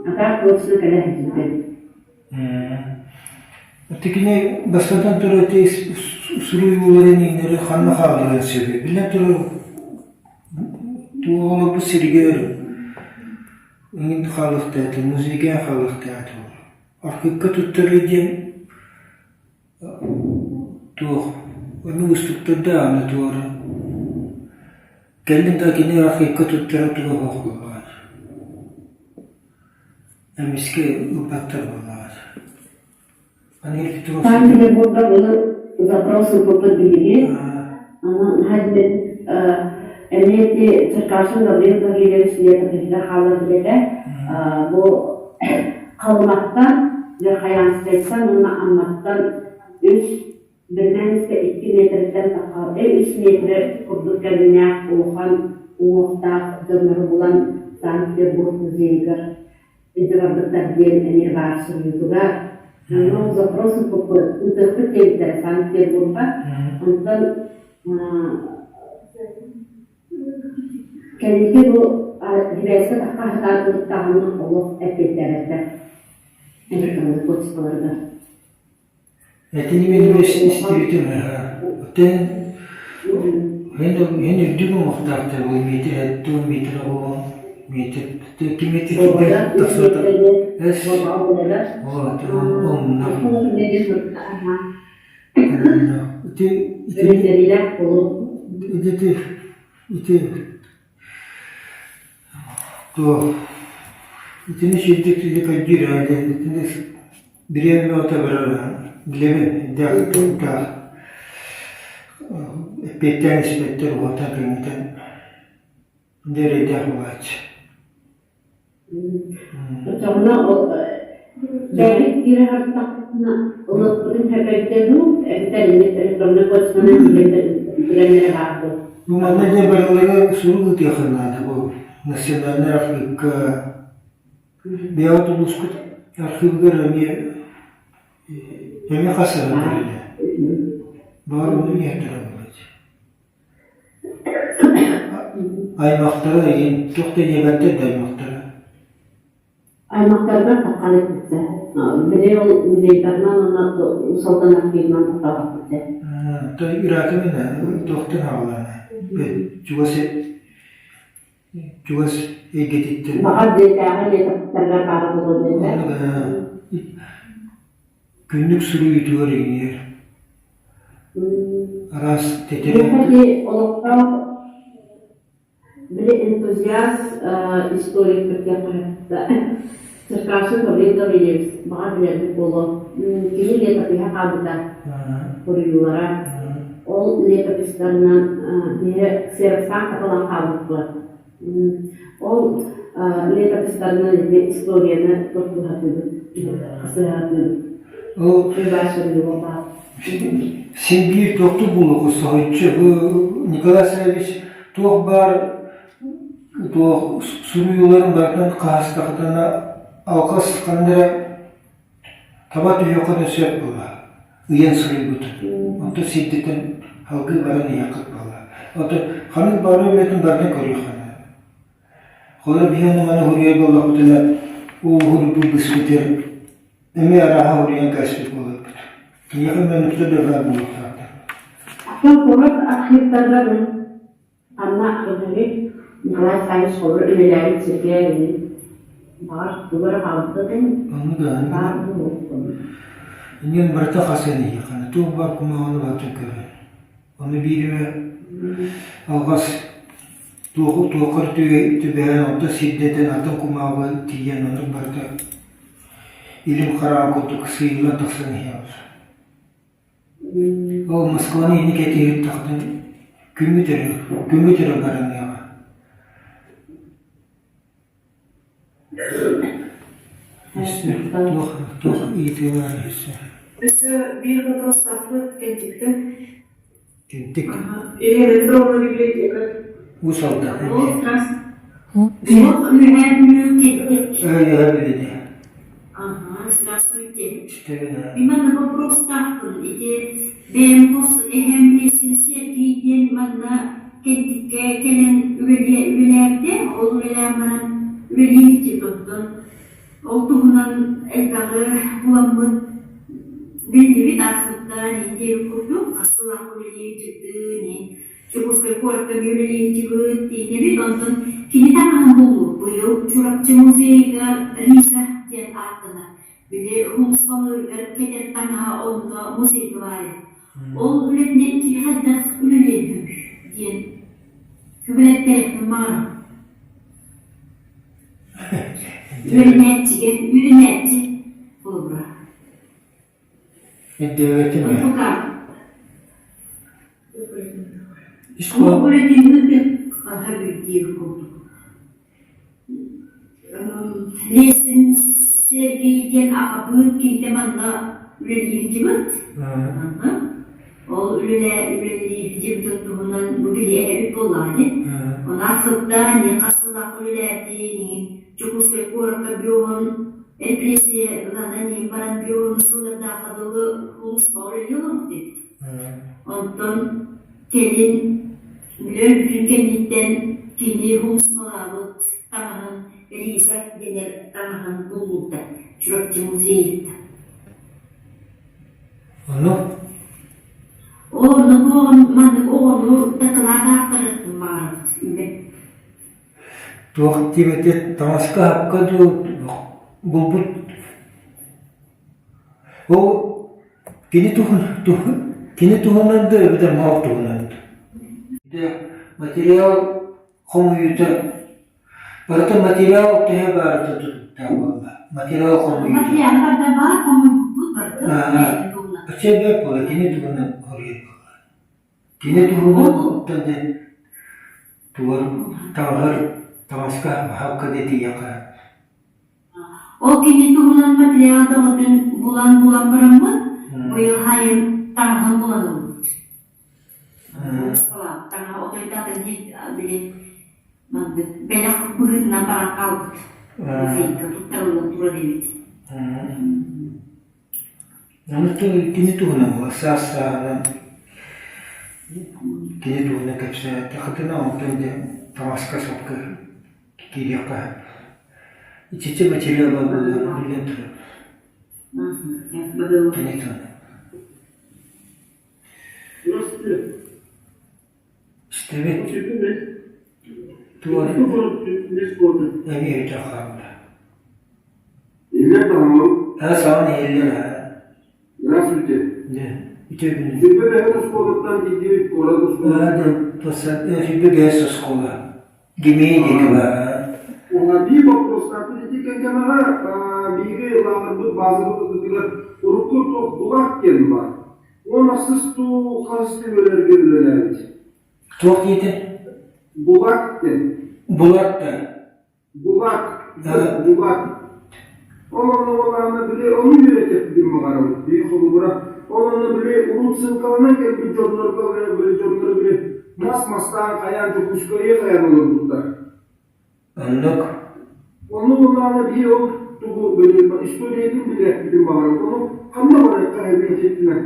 А так точно кэлэ сылдьыбыт эбит. Ити бастатан турар ити суруйууларын иҥнэри ханна хаалларыан сөбүй? Биллэн турар, туох олорбут сиригэр иҥин хаалыахтаах этэ, музейга хаалыахтаах этэ. Архыыпка туттарыы диэн туох ону уустуктардаах аны туора. Кэллин да кини архыыпка туттара туга суох буоллаҕа. Эмискэ ылбаттар буоллаҕа. Аны Петров Санкт-Петербурга былыр запрос ылбыппыт биһиги. Аны наһаа диэн эмиэ ити Черкашин Гаврил Гаврильевич летопиһыгар хаалларбыт этэ. Бу Халыматтан, Верхоянскайтан уонна Амматтан үс Бирмээнискэ икки миэтэрэттэн тахха үс миэтэрэ курдук кэриҥнээх улахан уҥуохтаах дьоннору булан Санкт-Петербург музейыгар илдьэ барбыттар диэн эмиэ баар суруйуутугар. Онно запрос ыыппыппыт, ыытыахпыт диэбиттэрэ Санкт-Петербурга. Онтон кэнники бу сибээскэ тахха сатаабыт даҕаны олох эппиэттээбэттэр электроннай почталарыгар. Этини мин истибитим Тэн һин үрдүк уҥуохтаахтар бу метр 70 метр оҕо метр ким метр тахсыбата эс вот омунна ити ити ити Туох итини сирдик көрдүүр ээ итини бириэмэ бөҕөтө барар билэбин эрдээх туруктаах эппиэттээн испэттэр уотан кэҥэтэн дьэ эрэйдээх буолааччы. Оччоҕуна бэйэбит киирэ сырыттахпытына ылыахпытын сөп дуу, эбэтэр электроннай почтанан киирэн эрэ баар дуо? Бу манна дьэ барылары сурук ыытыахха наада бу национальнай архыыпка бэйэҕит улуускут архыыбыгар эмиэ эмиэ хас сылын көрүлэ баар ону иһэрдэрэ буолуо Аймахтара игин туох да диэбэттэр да аймахтара Аймахтарыгар таххан эппиттэр. Били ол музейдарынан уонна Салтан архивынан тахтаабаппыттар. То ыраатымына туохтан аҕалаана чугас чугас эйгэтиттэн Баҕар дьиэтээҕи летопистарыгар баара буолуо диэтэ. Күннүк суруйуутугар иҥиэр Араас тэтэрээт Миэхэ олохтоох били энтузиаст историк диэххэ Черкашин Гаврил Гаврильевич баҕар билэрбит буолуо. Кини летопиһа хаалбыта суруйуулара. Ол летопистарынан биһи ксерокстаан хатылаан хаалбыппыт. Ол летопистарынан историяны тохтуһатыыбыт, хасыһатыыбыт. Ол син биир туохтук буолуох соһуччу бу Николай Саввич туох баар туох суруйууларын барытын хаһыстахытына алҕас ханна эрэ таба түһүөххэ сөп буолла ыйан суруйбут онтон сирдэтэн салгыы баран иһиэххит буолла оттон ханнык баҕарар үлэтин барытын көрүөххэ наада холобур биһи ону маны суруйар буоллахпытына ууһурбут быспытыр Эмиэ арааһа уруйан кээспит буоларбыт. Киниэхэ мөнүктэр да баар буолуохтаахтар. Оттон куорат архивтарыгар ханна архивый Николай Саввич холобур үлэлээбит сиргэ баҕар тугу эрэ хаалбыта Оннук баар буолуо. Иннин барыта хас иһиэххэ туох баар кумааҕыны барытын көрөн. Ону биир эмэ алҕас туоху туоххар түбэһэн онто сирдэтэн атын кумааҕы тиийэн оннук барыта Илин хараҕа курдук сыыйыллан тахсан иһэҕит. Ол Москваны инник этиһиттэхтэн күммүт эрэ, күммүт эрэ бараныаҕа. Өссө туох туох ыйытыылаах өссө? Өссө биир вопростаахпыт Кэнтиктэн. Кэнтик. Елена Петровна библиотека. Уус Алдан. Суох үөһээ Бүлүү Кэнтик. Үөһээ Бүлүүнү. Ага, здравствуйте. Мин манна вопростаахпын. Ити бэйэм хос эһэм Лесин Сергей диэн манна Кэнтиккэ кэлэн үлэлээбитэ. Ол үлэлээн баран үлэлиир онтон Ол туһунан элбэҕи буламмыт биллибит архыыптаан диэбит курдук хас сыллаах үлэлиир дьыттыы Дьокуускай куоракка үлэлиир диэбит онтон кини таҥаһын буллубут быйыл Чурапчы музейыгар Риза диэн ааттанар били Хумус балыырыгар кэтэр таҥаһа онно музейга баар ол үлэтинэн кини хайдах үлэлиэн сөбүй диэн үбүлэттэриэхпин баҕарабын Үөрэнээччигэ үөрэнээччи холобура. Ирдээбэтим ээ. Ол үлэтин хаһа диир курдук. Лесин Сергей диэн аҕабыыт киһитэ манна үлэлиирдибит. Ол үлэлээ үлэлиирдибит туһунан бу билиэһэбит буоллаҕа дии. Онон архыыптаан, хас сыллаах үлэлээбитин, Дьокуускай куоракка биоһун репрессия ыланан иһин баран биоһун сыллардаахха дылы улууспаҕа үлэлии олорбут эбит. Онтон кэлин үлэ өлбүтүн кэнниттэн кини улууспалаабыт таҥаһын Риза дэнэр таҥаһын булбуттар Чурапчы музейыттан. Ону? Онно туоҕун маннык оҕону дакылаат аахтарыахпын баҕарабыт үлэ. Туох диэбэтэ таҥаска-сапка дуу булбут Ол кини туһун кини туһунан да эбэтэр мал туһунан да материал хомуйуута барыта материал төһө баарыта тутуктаах буолла материал хомуйуута Материал барда баар хомуйбуппут барыта Оччо бэрт буолла кини туһунан хоруйар буолла Кини туһунан оттон дьэ тугар таҥаһар таҥаска аһапка да тиийиэххэ. Ол кини туһунан материал бөҕөтүн булан-булан бараммыт, быйыл хайын таҥаһын булан ылбыт. Таҥаһа отойдаатын били маннык бэлэх быһыытынан баран хаалбыт. Музейга туттарыллан турар эбит. Аны кини туһунан буолар саас-сааһынан кини туһунан кэпсээтэххитинэ онтон дьэ таҥаска-сапка киириэххэ сөп. Итиччэ материал баар биллэн турар. Кини туһунан. Истэбит. Туох эмиэ өтөх хаалла. Иллэр даҕаны. Аа, саҥа иһиллэр аа. Здравствуйте. Да, үтүө күнү. Сүрбэ бэһис оскуолаттан тиийдибит куорат Аа, оскуолатыттан. да, сүрбэ бэһис оскуола. Гимей диэки баар. Уонна биир боппуруостаахпын ити кэккэмэҕэ биһиги лааҕырбыт базабыт ытытыгар урукку туох Булат диэн баар. Уон ахсыс туу хас төбөлөргө үлэлээбит. Туох диэтэ? Булат диэн. Булат да. Булат. Булат. Ол онно буоллаҕына били ону үөрэтиэхпитин баҕарабыт. Били холобура, ол онно били урут ссылкаланан кэлбит дьоннорго били дьоннору били мас мастаан хайаан Дьокуускайга хайаан олорбуттар. Оннук. Онно буоллаҕына биһи ол тугу били историятын билиэхпитин баҕарабыт. Ону ханна барыахха эбиитинэ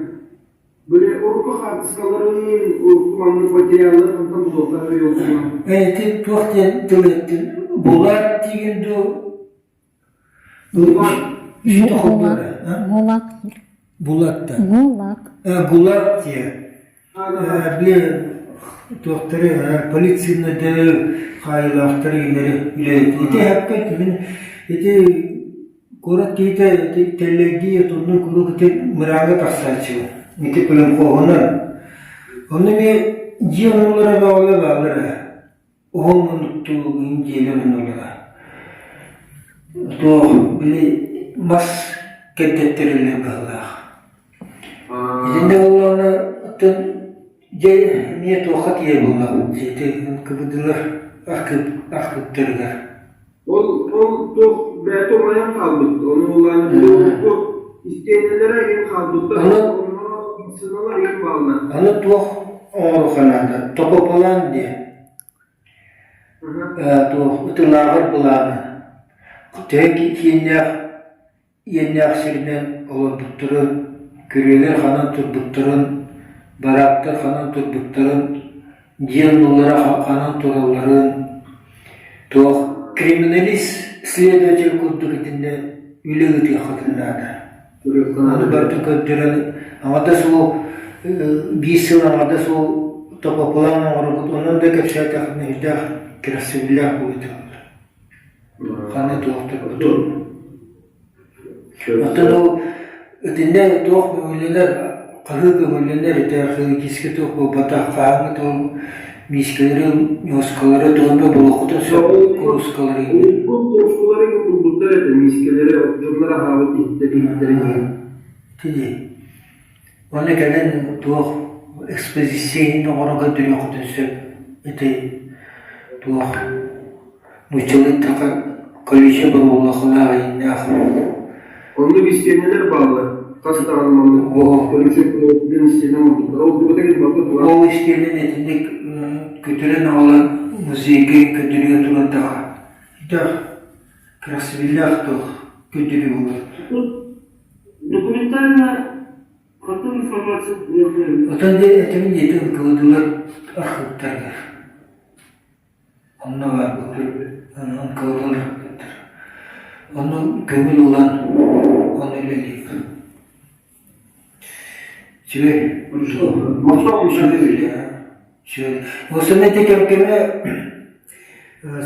били урукку хаартыскаларын, урукку маннык материаллары хантан булуохха эбит ол туһунан. Ити туох диэн тыл эттин? Булат диигин дуу? Гулаг. Гулаг. Булат да. Гулаг. Гулаг диye. Били туохтары полицияны хаайыылаахтары иннэри үлэлэт. Ити хаппыт мин ити куорат киһитэ тэллэйдии отоннуу куруук ити мырааҥҥа тахсааччы. Ити племхоһунан. Онно эмиэ дьиэ оҥолоро бөҕөлө бааллар ээ. Уһун муннуктуу дьиэлэр оннулара. Туох били мас кэрдэттэриллэр быһыылаах. Итиннэ буоллаҕына оттон дьэ эмиэ туохха тиийэр буоллаҕ ити кыбыдылар архыыптарыгар. Ол ол туох бэйэтэ умайан хаалбыт. Ону улаана били урукку истиэнэлэрэ иһин хаалбыттар. Аны Онно сыналар иһин бааллар. Аны туох оҥоруохха наада? Топополаан диэ. Туох ытылааҕар былааны төһө кииннээх иэннээх сиринэн олорбуттарын, күрүөлэр ханан турбуттарын, бараактар ханан турбуттарын, дьиэ оннулара ханан туралларын, туох криминалист, следователь курдук итиннэ үлэ ыытыаххытын наада. Ону барытын көрдөрөн аҥардас ол биир сыл аҥардас ол топоплан оҥоробут, онон да кэпсээтэхпинэ үрдээх кэрэхсэбиллээх буолуо Ханна туох турбутун. Оттон ол итиннэ туох көҥүллэнэр, хаһыы көҥүллэнэр ити археологическай туох буолбатах, хаһааҥҥы туох миискэлэри, ньуоскалары тугун да булуоххутун сөп, куруускалары. Урукку куруускалары булбуттар этэ, миискэлэри дьоннор аһаабыт иһиттэрин. Ити Уонна кэлин туох экспозиция оҥорон көрдөрүөххүтүн сөп. Ити туох нууччалыы эттэххэ колючая боруобалаах ииннээх. Оннук истиэнэлэр бааллар. Хас даҕаны маннык колючая проволоканан истиэнэ оҥорбуттар. Ол дубата барбыт Ол истиэнэни итинник көтүрэн аҕалан музейга көрдөрүүгэ турардаҕа итэх кэрэхсэбиллээх туох көрдөрүү буолар. Документально какую информацию Отон дьэ этим диэтин кылыдылар архыыптарыгар. Онно баар буолар. Кылыдылар архыыптар. Онно көҥүл ылан ону үлэлиир. Үчүгэй. Үчүгэй үлэ. Үчүгэй. Осунна ити кэм-кэмэ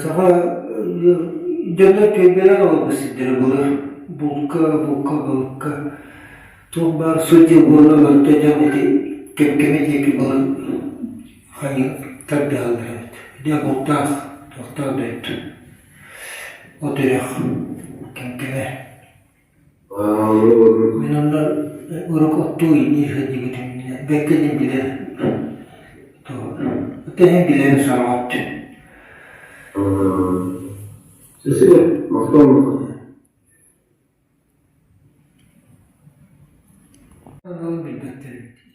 саха дьоннор түөлбэлээх олорбут сирдэрэ былыр булка, булка, балыкка туох баар судья буола барыта дьон ити кэм-кэмэ диэки былыр хайыы тардыһаллар эбит. Дьэ бултаах, туохтаах дойду. От үрэх кэм-кэмэ. Мин онно урут оттуу иҥнии сылдьыбытым бэркэ диэн билэр Тэһин билэрин сороҕот Спасибо. Махтал.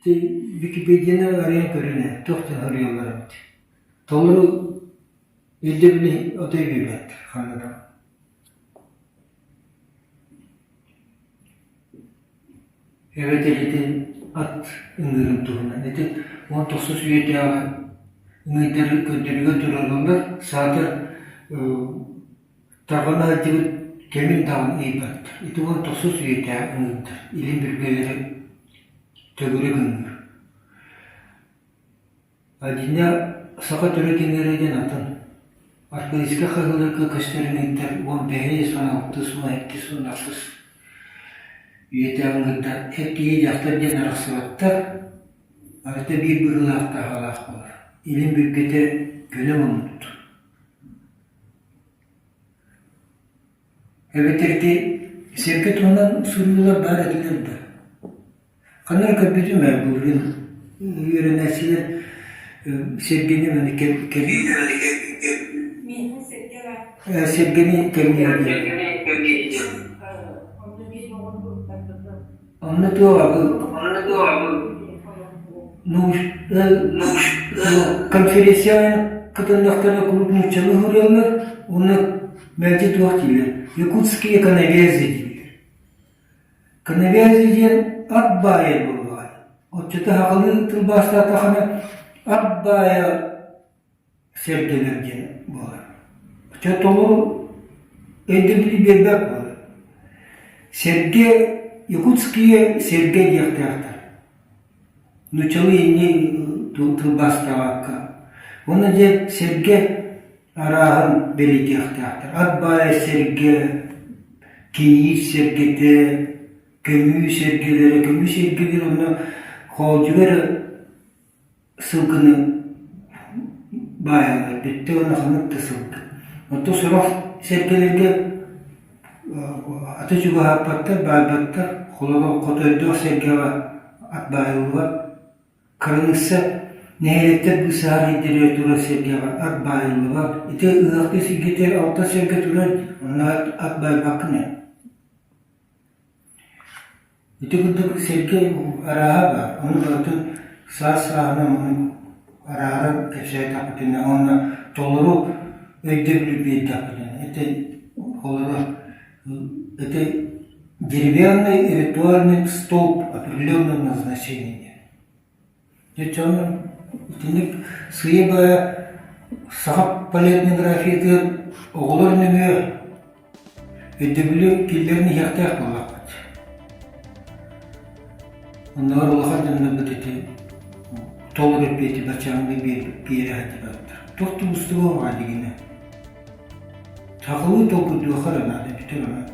Ити Википедияны арыйан көрүн ээ, туох диэн суруйаллар эбит. Толору өйдөбүлү отой биэрбэттэр ханна да. Эбэтэр ити ат ыҥыырын туһунан. Ити 19 үйэтээҕи ыҥыырдары көрдөрүүгэ туруораллар. Саатар тарҕана сылдьыбыт кэмин даҕаны ыйбаттар. Ити 19 үйэтээҕи ыҥыырдар. Илин бүргэлэри төгүрүк ыҥыыр. Дьиҥэ саха төрүт ыҥыыра диэн атын. Архаическай хаһыыларга көстөр ыҥыырдар 15, 16, 12, 18 үйэтээҕи ыҥыырдар эр киһи дьахтар диэн арахсыбаттар, барыта биир быһыылаах таһаалаах буолар. Илин бүргэтэ көнө муннук. Эбэтэр ити сэргэ туһунан суруйуулар баар этилэр да Ханна эрэ көрбүтүм ээ былырыын үөрэнээччилэр сэргэни маны сэргэни кэмниир Онно туох конференция кытыннахтарына куруук нууччалыы суруйаллар уонна мэлдьи туох дииллэр якутские коновязы дииллэр Коновязи диэн ат баайа буоллаҕа. Оччото сахалыы тылбаастаатаххына ат баайа сэргэлэр диэн буолар. Оччо толору өйдөбүлү биэрбэт буолар. Сэргэ якутские сэргэ диэхтээхтэр. Нууччалыы инньэ тылбаастаабакка. Уонна дьэ сэргэ арааһын бэлиэтиэхтээхтэр. Ат баайа сэргэ, кийиит сэргэтэ, көмүү сэргэлэрэ, көмүү сэргэлэр онно хоолдьуга эрэ сылгыны баайаллар, бүттэ уонна ханнык да сылгы. Оттон сорох сэргэлэргэ аты чугаһаппаттар, баайбаттар, холобур, хотойдоох сэргэҕэ ат баайыллыбат. Кыраныысса нэһилиэктэр быысаһар сирдэригэр турар сэргэҕэ ат баайыллыбат. Ити ыһыахтыы сиргитигэр алта сэргэ турар, онно ат баайбаккын ээ. Ити курдук сэргэ арааһа баар. Ону барытын саас-сааһынан ону арааран кэпсээтэхпитинэ уонна толору өйдөбүлү биэрдэхпитинэ ити холобура ити деревянный ритуальный столб определенного назначения. Дьэ дьон итинник сыыйа-баайа саха полиэтнографиятыгар оҕолор нөҥүө өйдөбүлү киллэрэн иһиэхтээх буоллахпыт. Оннооҕор улахан дьоннорбут ити толору эппиэти баччааҥҥы биэрэ сылдьыбаттар. Туох да уустуга уһаа дигинэ. Сахалыы толкуйдуохха эрэ наада бүтэр онон.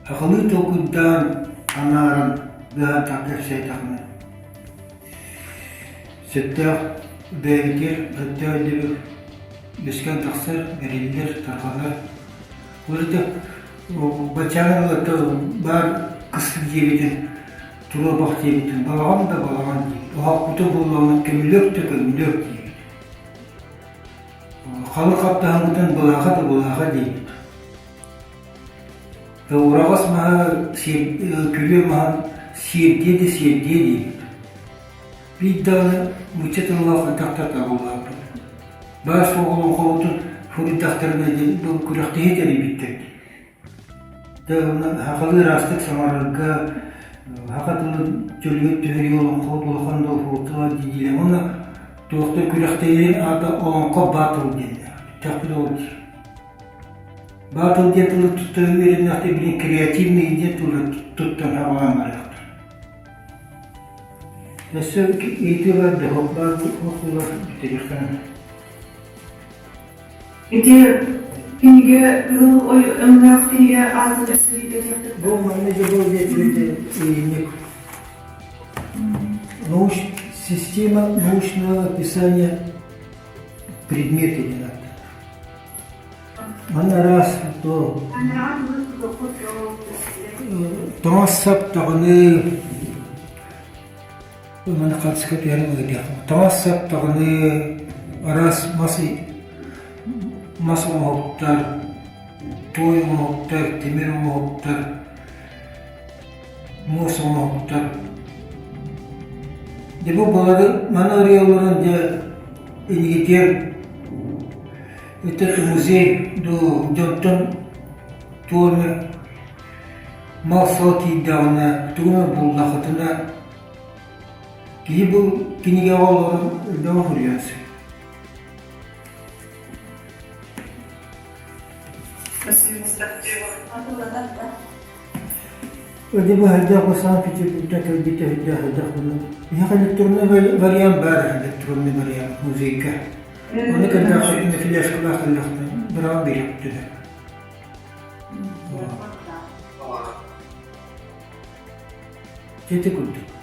Сахалыы толкуйдаан, анааран быһаатах кэпсээтэхинэ сөптөөх бэйэбитигэр сөптөөх өйдөбүл үөскээн тахсар, бэриллэр, тарҕанар. Ол это баччааҥҥа ылата баар кыстык диэбитин, туруорбах диэбитин, балаҕан да балаҕан диибит, оһохпута буоллаҕына көмүлүөк да көмүлүөк диибит. Халык хаптаһыммытын былааха да былааха диибит. Ураҕас маһы күрүө маһын сиэрдиэ да сиэрдиэ диибит. Биир даҕаны нуучча тыллаах хайдах да табыллаабыт. Баар суох олоҥхобутун суруйдахтарына диэн бу күрэхтэһии тэрийбиттэр дии. Дьэ онно сахалыы ыраастык саҥарарга, саха тылын чөлүгэр түһэрии олоҥхобут улахан долгутула дииллэр. Уонна туохта күрэхтэһии аата Олоҥхо батл дииллэр. Бүттэхпит ол дии. Батл диэн тылы тутта үөрэннэхтэр билин креативный диэн тылы туттан саҕалаан барыахтар. Өссө ыйытыы баар да баар буолар бүтэриэххэ Ити кинигэ кыһыл өҥнөөх кинигэ аатын өссө Бу манна дьобол диэбит Науч... Система научного описания предмета диэн ааттанар. Манна араас то таҥас-сап даҕаны манна хаартыска түһэрэн ыытыах. Таҥас-сап даҕаны араас мас мас оҥоһуктар, туой оҥоһуктар, тимир оҥоһуктар, муос оҥоһуктар. Дьэ бу балары маны арыйа олорон дьэ инигитиэр это музей дуу дьонтон туох эмэ мал-сал киирдэҕинэ тугу эмэ буллахытына киһи бу кинигэҕэ олорон элбэҕи суруйан сөп. Бу хайдах Санкт-Петербургтан кэлбитэ хайдах хайдах Биһиэхэ электронный вариант баар электронный вариант музейга. Ону кэллэххитинэ флешкалаах кэллэхтэн быраҕан биэриэхтэрэ. Ити курдук.